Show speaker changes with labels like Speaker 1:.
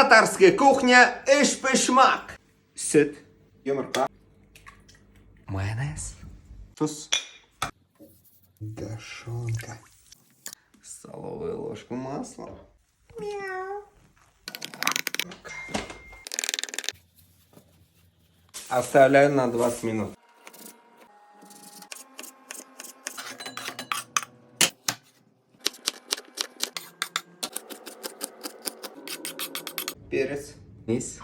Speaker 1: Татарская кухня өчпочмак. Сөт, йомырка, майонез, тоз, гашонка, столовая ложка масла. Мяу. Оставляю на 20 минут. Перец. Низ.